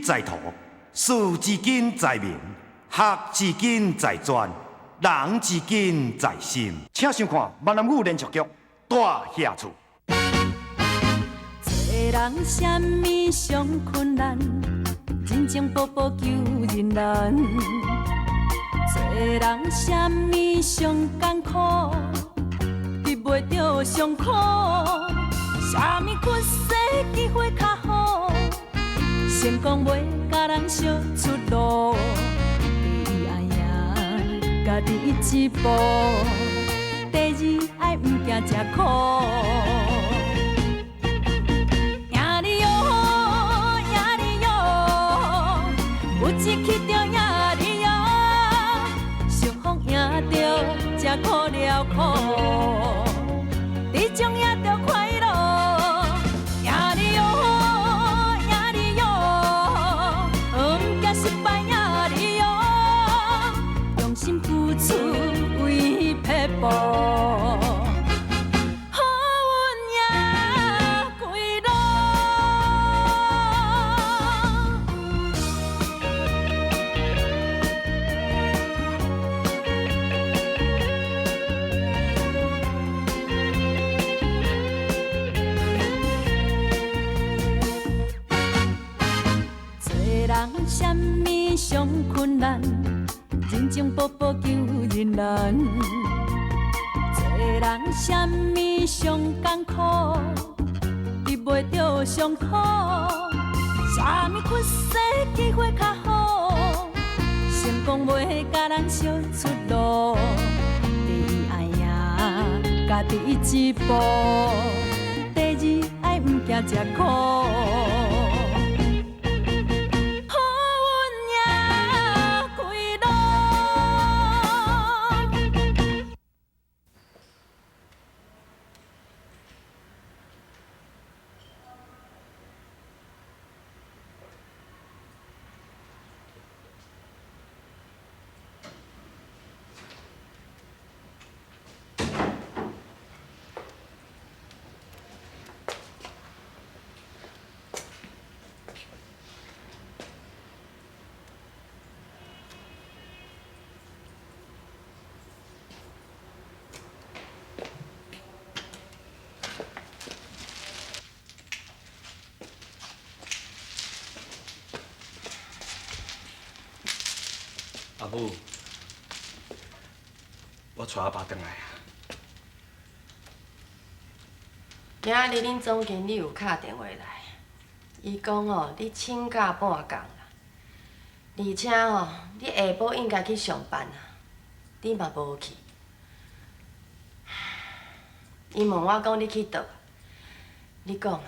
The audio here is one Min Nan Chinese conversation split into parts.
在圖，事之根在明，學之根在專，人之根在心。請收看閩南語連續劇《大俠厝》。做人啥物上困難？人情步步求人難。做人啥物上艱苦？得袂著上苦。啥物屈世機會較好？成功袂共人相出路。第一愛贏家己一步，第二愛毋驚食苦。贏你喲，贏你喲，有志氣就贏你喲，想風贏著才苦了苦，這種贏著快樂。贏你喲，贏你喲，毋驚失敗贏你喲，用心付出為撇步。好運贏歸路。做人啥物上困難？人情步步求人難。做人啥物上艱苦？得袂著上苦。啥物屈世機會較好？成功袂共人相出路。第一愛贏家己一步，第二愛毋驚食苦。好運贏歸路。阿母，我帶阿爸轉來啊。今仔日恁總經理有敲電話來，伊講哦，你請假半工啦，而且哦，你下晡應該去上班啊，你嘛無去。伊問我講你去佗？你講啊，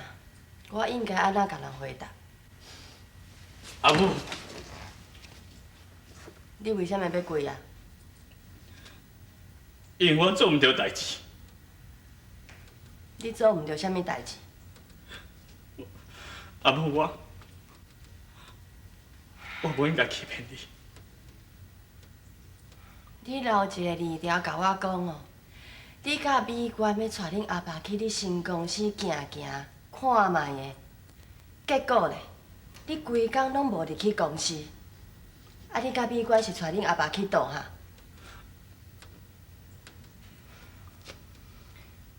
我應該按怎共人回答？阿母，你為啥物欲跪啊？因為我做毋著代誌。你做毋著啥物代誌？阿母，我無應該欺騙你。你留一个字條共我講哦，你佮美娟欲帶恁阿爸去你新公司行行看覓的，結果咧，你規工攏無入去公司。啊，你佮美娟是帶恁阿爸去佗哈？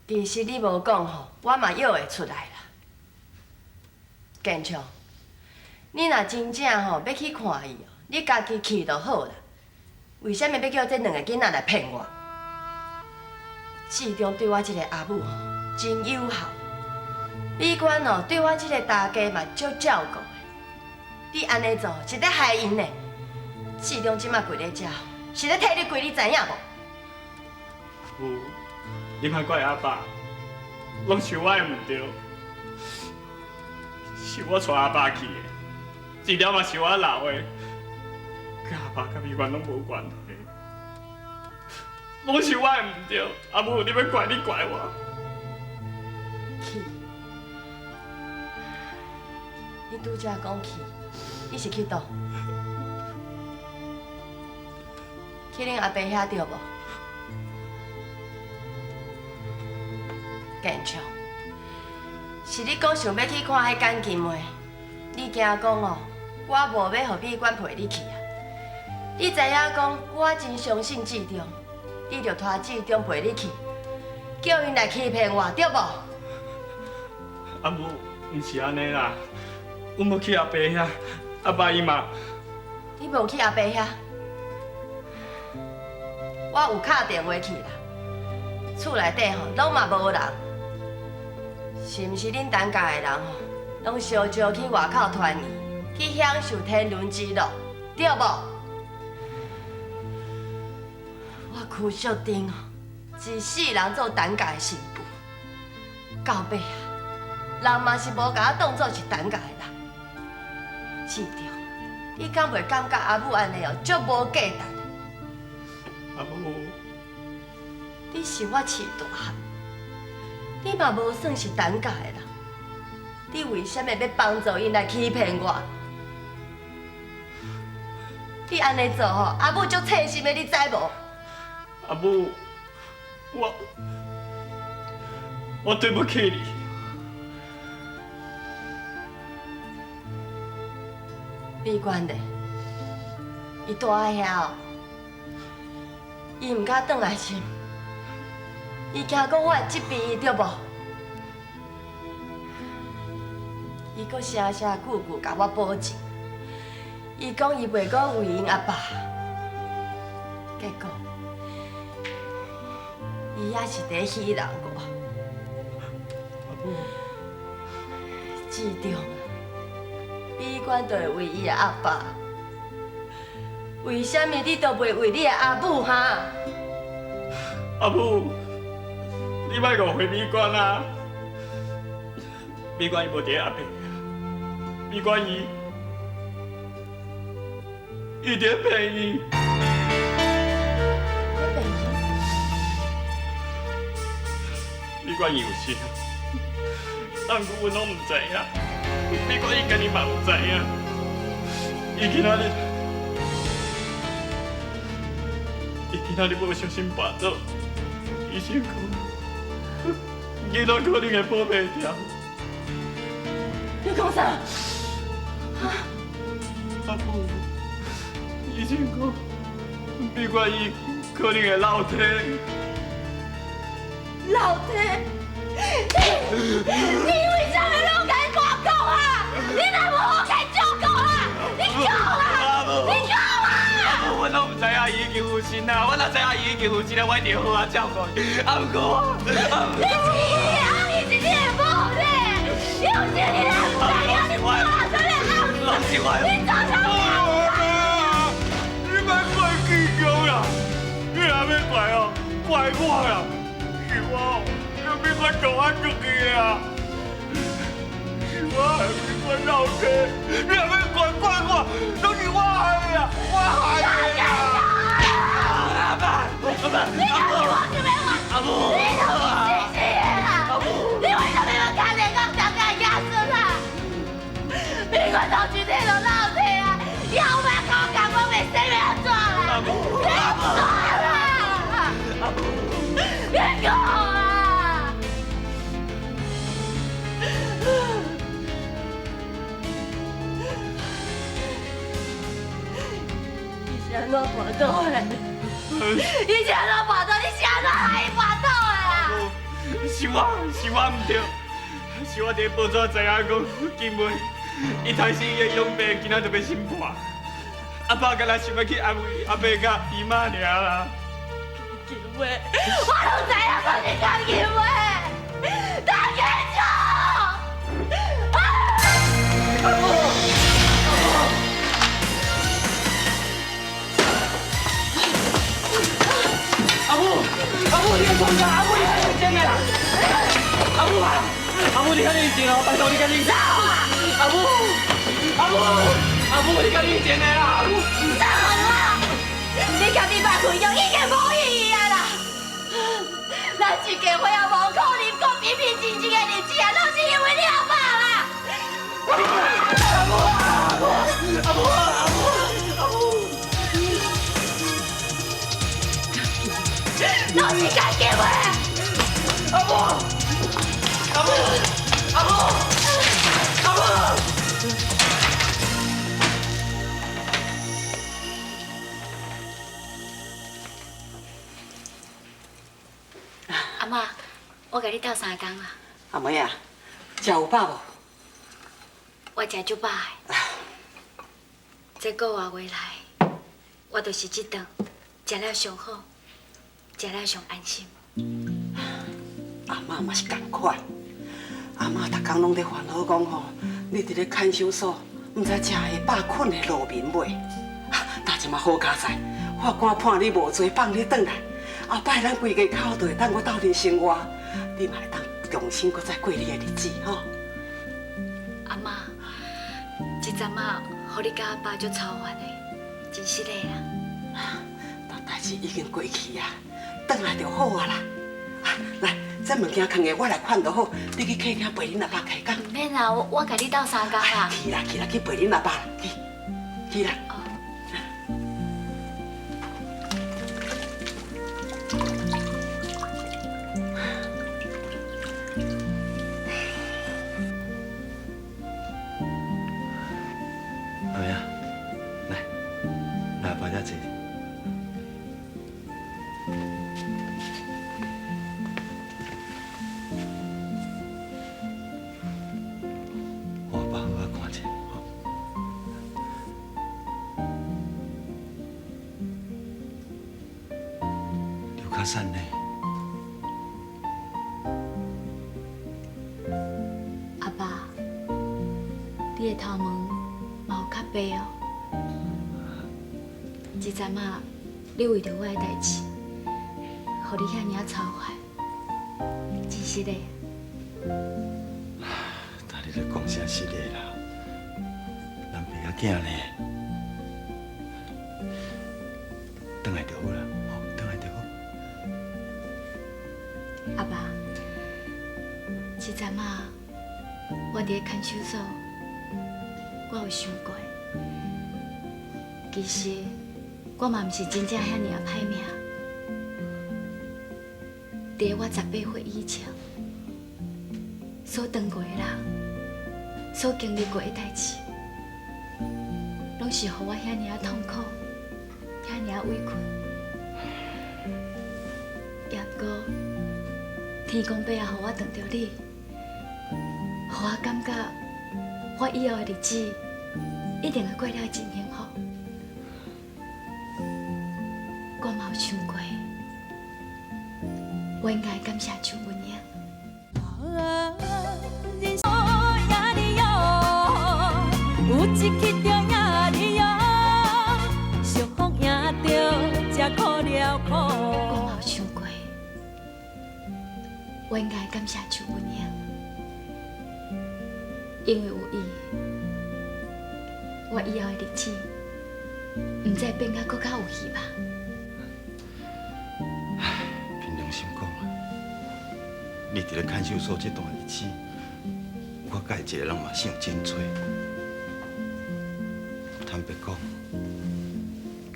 其實你無講吼，我嘛約會出來啦。建昌，你若真正吼欲去看伊，你家己去就好啦。為啥物欲叫這兩個囡仔來騙我？志忠對我這個阿母吼真友好，美娟哦對我這個大家嘛足照顧的。你按呢做是咧害𪜶呢？志忠這馬跪咧遮，是咧替你跪，你知影無？母，你莫怪阿爸，攏是我的毋對，是我帶阿爸去的，資料嘛是我留的，佮阿爸佮美娟攏無關係，攏是我的毋對。阿母，你欲怪你怪我。去，你拄才講去，你是去佗？去恁阿爸遐對無？建昌，是你講想欲去看彼間金的，你驚講哦，我無欲予美娟陪你去啊！你知影講，我真相信志忠，你就拖志忠陪你去，叫𪜶來欺騙我，對無？阿母，毋是按呢啦，阮無去阿爸遐，阿爸伊嘛。你無去阿爸遐？我有敲電話去啦，厝內底吼攏嘛無人，是毋是恁陳家的人吼，攏相招去外口團圓，去享受天倫之樂，對無？我邱淑貞哦，一世人做陳家的新婦，到尾啊，人嘛是無共我當做是陳家的人。志忠，你敢袂感覺阿母按呢哦，足無價值？阿母，你是我飼大漢，你嘛無算是陳家的人，你為啥物欲幫助𪜶來欺騙我？你按呢做吼，阿母足細心的，你知無？阿母，我對不起你。美娟咧，伊蹛佇遐哦。伊毋敢轉來是？伊驚講我會責備伊，對無？伊閣聲聲句句共我保證，伊講伊袂閣為𪜶阿爸，結果伊也是佇戲弄我。阿母，志忠啊，美娟就會為伊的阿爸。為啥物你都袂為你的阿母哈？阿母，你莫誤會美娟啊！美娟伊無佇阿爸，美娟伊佇病院。佇病院？美娟伊有事，啊，毋過阮攏毋知影。美娟伊家己嘛毋知影，伊今仔日。伊今仔日無小心跋倒，醫生講，囡仔可能會保袂牢。你講啥？阿母，醫生講，美娟伊可能會落體。落體？你為啥物攏共我講啊？你若無好共照顧啊？你講啊！你講啊！我攏毋知影伊已經有身啊！我若知影伊已經有身啊，我一定好好照顧伊。啊，毋過我，你是伊的翁，伊是你的某咧，有事你若毋知影，你做啥物攏是我。你做啥物？你莫怪志强啦，你若欲怪哦，怪我啦，是我叫美娟同我出去啊，是我害美娟落体，你若欲怪怪我，攏是我害的啊，我害的啊！阿爸，阿爸，你就是我想欲话，阿母，你就是自私的啦！你為啥物欲敲電講陳家的子孫啊？美娟當初體就落體啊，以後莫講講我袂使欲按怎啦？你按怎啦？你講啊！伊是按怎跋倒的？伊是按怎跋倒？你是按怎害伊跋倒的啦？是我，是我毋對，是我佇報紙知影講金梅，伊頭先伊的養爸今仔就欲審判，阿爸敢若想欲去安慰阿爸佮姨媽爾啦。金梅，我攏知影講是江金梅，陳建柱。阿母，阿母，阿母，你創啥？阿母，你較認真的啦！阿母啊，阿母，你較認真哦，拜託你較認真。阿母，阿母，阿母，你較認真的啦！阿母，走啊！你共你爸分享已經無意義啊啦！咱一家伙啊，無可能過平平靜靜的日子啊，攏是因為你阿爸啦！阿母，阿母，阿母，阿母，攏是家己話。阿母，阿母，阿母，阿母。阿嬤，我共你鬥相共啦。阿妹啊，食有飽無？我食足飽的。這個月回來，我就是這頓食了上好，食了上安心。阿嬤嘛是仝款，阿嬤逐工攏咧煩惱講吼，你佇咧看守所，毋知食會飽，睏會落眠未？但這馬好佳哉，法官判你無罪，放你轉來，後擺咱規家口就會當閣鬥陣生活，你嘛會當重新閣再過你的日子吼。阿嬤，這陣仔，予你佮阿爸足操煩的，真失禮啦。但代誌已經過去啊，轉來就好啊啦。來，這物件囥下，我來款就好。你去客廳陪恁阿爸開講。毋免啦，我共你鬥相共啦。去啦去啦，去陪恁阿爸啦，去去啦。阿妹啊，來，來阿爸遮坐。我阿爸好好看者，吼。劉卡善呢？阿爸，你的頭毛嘛有較白哦。這陣仔，你為著我的代誌，予你遐爾仔操煩，真失禮。但你咧講啥失禮啦？咱爸仔囝呢，轉來就好啦，吼，轉來就好。阿爸，這陣仔我佇咧看守所，我有想過，其實我嘛毋是真正遐爾仔歹命。佇咧我18歲以前，所當過的人，所經歷過的代誌，攏是予我遐爾仔痛苦，遐爾仔委屈。也毋過，天公伯也予我撞著你，予我感覺我以後的日子一定會過了真幸福。我嘛有想過，我應該感謝周文英。有一去就贏你喲，相逢贏著才苦了苦。我嘛有想過，我應該感謝周文英，因為有伊，我以後的日子毋再變甲閣較有希望。憑良心講啊，你佇咧看守所這段日子，我佮伊一个人嘛想真濟。坦白講，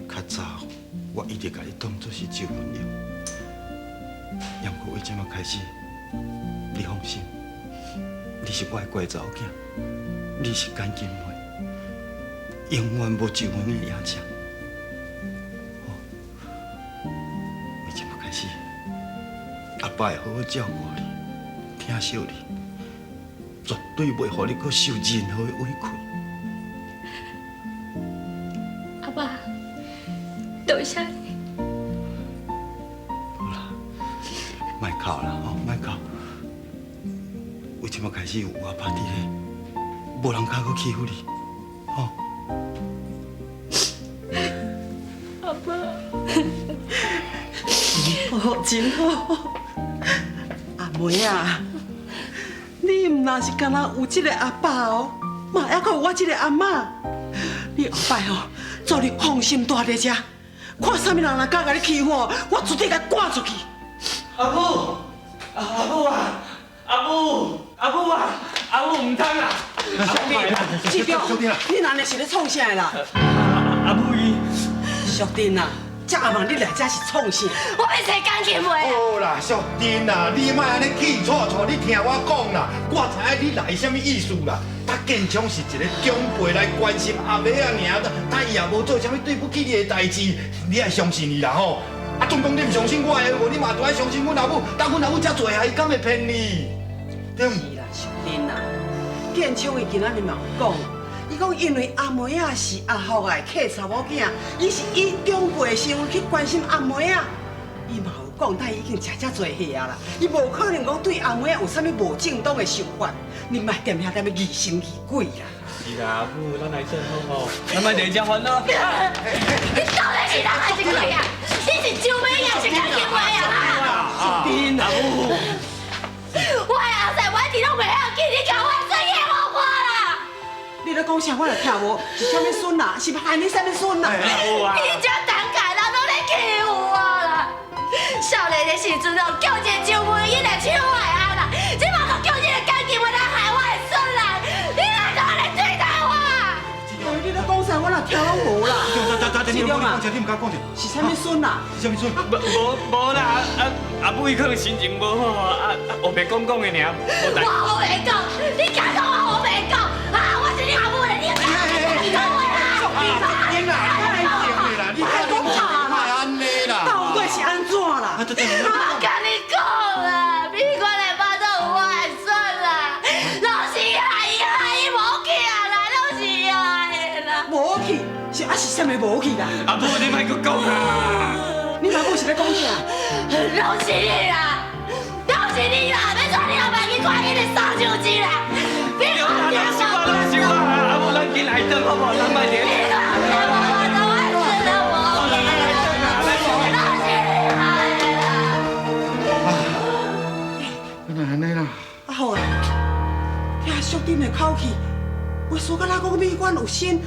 較早我一直共你當作是周文英，也毋過為這馬開始，你放心，你是我的乖查某囝，你是簡金妹，永遠無周文英的影子。哦，為這馬開始，阿爸會好好照顧你，疼惜你，絕對袂予你閣受任何的委屈。阿爸，多謝你。好啦，莫哭啦，吼，莫哭。為這馬開始有我阿爸佇咧，無人敢閣欺負你，吼。阿爸，好，真好。阿妹啊，你毋若是干焦有這個阿爸哦，嘛猶閣有我這個阿嬤。你後擺吼，做你放心蹛佇遮，看啥物人若敢共你欺負，我絕對共趕出去。阿母，阿母啊，阿母，阿母啊，阿母毋通啦！志強，你按呢是咧創啥啦？阿母伊，淑珍啊，這阿孟你來這是創啥？我欲揣江琴妹。好啦，淑珍啊，你莫按呢氣挫挫，你聽我講啦，我知影你來啥物意思啦。他建昌是一個長輩來關心阿妹仔爾，但伊也無做啥物對不起你的代誌，你愛相信伊啦吼。啊，總講你毋相信我的話，你嘛著愛相信阮阿母。當阮阿母遮濟啊，伊敢會騙你？對毋？是啦，淑珍啊，建昌伊今仔日嘛有講，伊講因為阿妹仔是阿福的契查某囝，伊是以長輩的身份去關心阿妹仔。伊嘛有講，但伊已經食遮濟歲啊啦，伊無可能講對阿妹仔有啥物無正當的想法。你莫踮遐踮咧疑神疑鬼啦。是啦，阿母，咱來轉好無？咱莫伫遮煩惱。你到底是人還是鬼啊？你是周尾還是感情話啊？淑珍，阿母，我的後生我一直攏袂曉記，你共我孫騙我啦！你咧講啥？我也聽無，是啥物孫啊？是害你啥物孫啊？你這唐家人攏咧欺負我啦！少年的時陣哦，叫一個周文英來搶我的翁啦，這馬閣叫一個感情話來害我的孫啦！你哪怎按呢對待我？你咧講啥？我若聽攏無啦。你講者，你毋敢講者。是啥物孫啊？是啥物孫？無無啦，阿母伊可能心情無好，啊啊，烏白講講的爾。我烏白講，你敢講我烏白講？啊，我是你阿母的，你敢講我啦？你啦，你莫講啦，莫按呢啦。到底是按怎啦？我共你講啦，美國的巴肚有我的孫啦，攏是害伊害伊無去啊啦，攏是伊害的啦。無去，是啊是啥物無去啦？阿母，你莫閣講啦！你阿母是咧講啥？攏是你啦，攏是你啦，欲帶你阿爸去看彼个掃帚子啦！你攏是我，攏是我，阿母，咱緊來轉好無？咱莫伫。阿福啊，聽淑珍的口氣，話說敢若講美娟有心，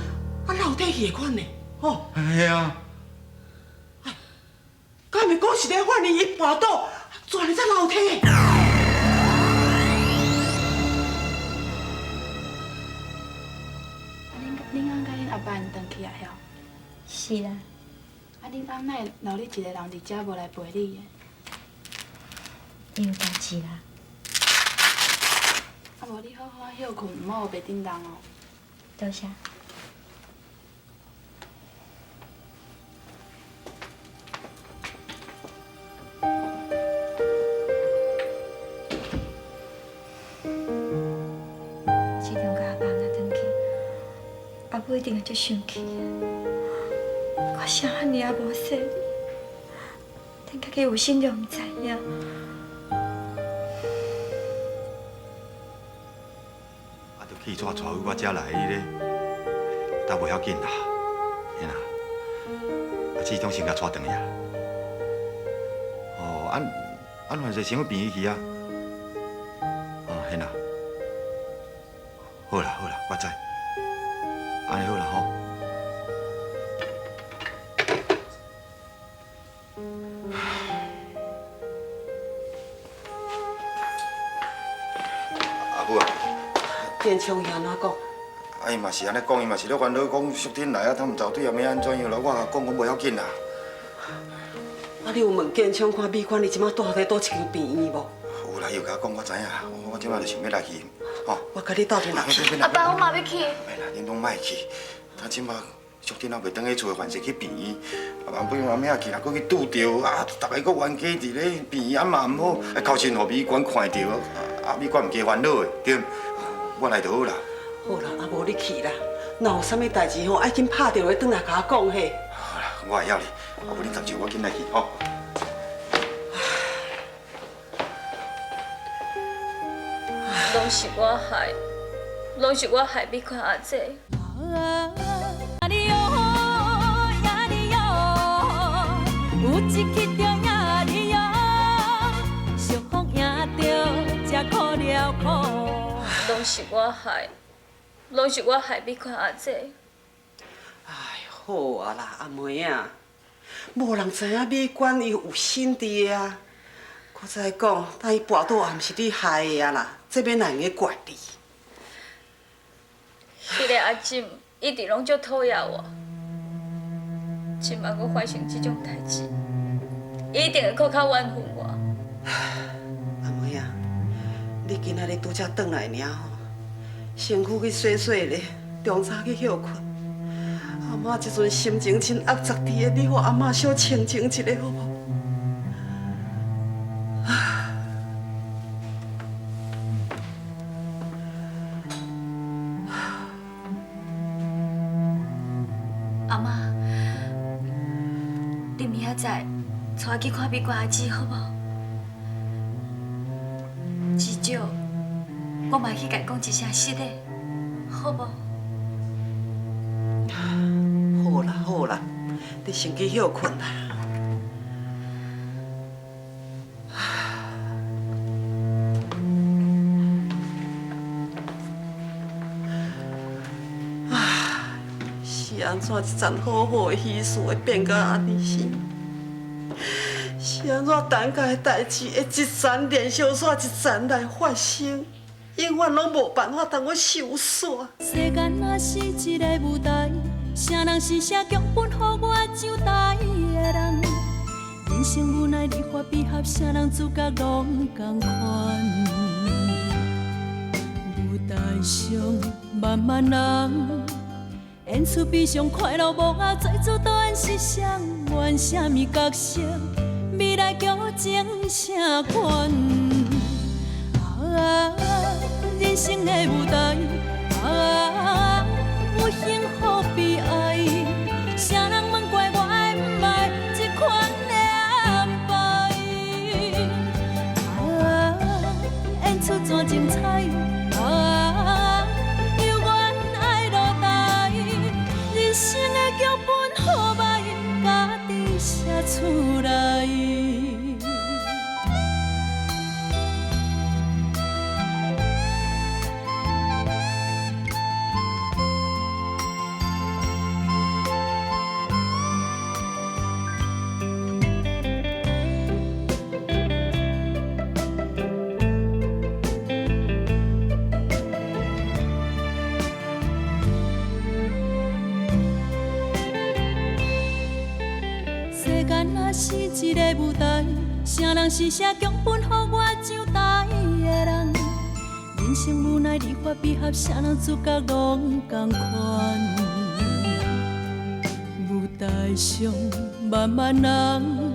啊哪有底氣的款呢？吼！係啊。敢會講是咧發現伊跋倒，跩佇這樓梯？啊，恁翁佮恁阿爸𪜶轉去啊？晓？是啦。啊，恁翁哪會留你一个人佇遮無來陪你的？伊有代誌啦。啊，無你好好仔歇睏，毋好烏白振動哦。多謝。志強佮阿爸若轉去，阿母一定會足生氣的。我啥遐爾仔無細膩，連家己有心就毋知影。啊，就汽車帶去我遮來咧，但袂要緊啦，嘿啦。啊，志忠先共帶轉去啊。哦，按按凡勢先去病院去啊。哦，嘿啦。好啦好啦，我知。按呢好啦吼。阿母啊。建昌伊按怎講？啊，伊嘛是按呢講，伊嘛是咧煩惱，講淑珍來啊，他毋知對阿妹按怎樣啦。我共講講無要緊啦。啊，你有問建昌看美娟伊這馬住佇佗一間病院無？有啦，伊有共我講，我知影。我這馬就想欲來去，吼。我共你鬥陣來去。阿爸，我嘛欲去。免啦，恁攏莫去。他這馬淑珍還袂轉去厝，凡勢去病院，啊，萬不阿妹仔去，若閣去拄著，啊，逐个閣冤家佇咧病院，啊嘛毋好，啊，口信予美娟看著，啊，美娟毋加煩惱的，對毋？我來就好啦。好啦，啊無你去啦，若有啥物代誌吼，愛緊拍電話轉來共我講嘿。好啦，我會曉哩，啊無恁站住，我緊來去吼。攏是我害，攏是我害美娟阿姐。攏是我害，攏是我害美娟阿姐。哎，好啊啦，阿妹啊，無人知影美娟伊有心佇的啊。閣再講，但伊跋倒也毋是你害的啊啦，這欲哪會用怪你？彼个阿錦一直攏足討厭我，這馬閣發生這種代誌，伊一定會閣較怨恨我。阿妹啊，你今仔日拄才轉來爾吼，身軀去洗洗咧，中早去歇睏。阿媽這陣心情真壓雜佇个，你予阿媽小清靜一下好無？阿嬤，你明仔载帶我去看美國阿姊好無？至少我嘛去共伊講一聲實的，好無？好啦好啦，你先去歇睏啦。是按怎一层好好的喜事会变甲按呢生？是按怎等下的代志会一层连续煞一层来发生，永远拢无办法通阁收煞。世间若是一个舞台，啥人是写剧本予我上台的人？人生无奈离合悲合，啥人主角拢仝款。舞台上万万人，演出悲伤快乐幕后，做主导演是谁？演啥物角色？未来剧情啥款？啊，人生的舞台，啊，有幸福悲哀，啥人问怪我爱毋爱这款的安排？啊，演出怎精彩？啊，犹原爱落台，人生的剧本好歹，家己写出来。世间若是一个舞台，啥人是写剧本予我上台的人？人生无奈离合悲合，啥人主角拢仝款。舞台上万万人，